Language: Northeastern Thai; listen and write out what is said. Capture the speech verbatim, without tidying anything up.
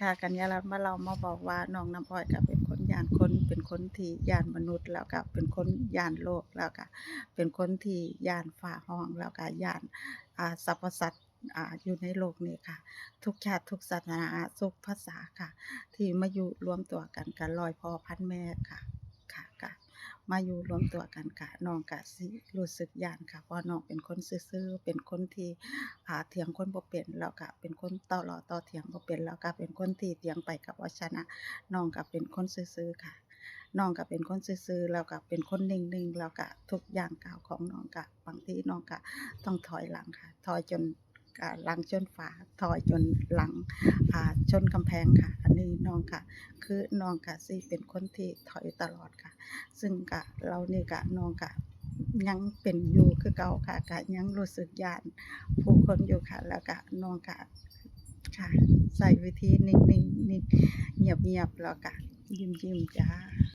ค่ะ กัญญารัตน์มาเล่ามาบอกว่าน้องน้ำอ้อยก็เป็นคนย้านคน เป็นคนที่ย้านมนุษย์ แล้วก็เป็นคนย้านโลก แล้วก็เป็นคนที่ย้านฟ้าฮ้อง แล้วก็ย้าน อ่า สรรพสัตว์ อ่า อยู่ในโลกนี้ค่ะ ทุกชาติทุกศาสนาทุกภาษาค่ะ ที่มาอยู่รวมตัวกันก็ร้อยพ่อพันแม่ค่ะ ค่ะ ก็มาอยู่รวมตัวกันค่ะ น้องก็สิรู้สึกย้านค่ะ เพราะน้องเป็นคนซื่อๆ เป็นคนที่ อ่า เถียงคนบ่เป็น แล้วก็เป็นคนต่อล้อต่อเถียงบ่เป็น แล้วก็เป็นคนที่เถียงไปก็บ่ชนะ น้องก็เป็นคนซื่อๆ ค่ะ น้องก็เป็นคนซื่อๆ แล้วก็เป็นคนนิ่งๆ แล้วก็ทุกย่างก้าวของน้องก็ บางทีน้องก็ต้องถอยหลังค่ะ ถอยจน อ่า หลังชนฝา ถอยจนหลัง อ่า ชนกำแพงค่ะ อันนี้น้องก็ คือน้องก็สิเป็นคนที่ถอยตลอดค่ะ ซึ่งก็ เหล่านี้ก็ น้องก็ยังเป็นอยู่คือเก่าค่ะ ก็ยังรู้สึกย้านผู้คนอยู่ค่ะ แล้วก็น้องก็ ค่ะ ใช้วิธีนิ่งๆ นิ่ง เงียบๆ แล้วก็ยิ้มๆ จ้า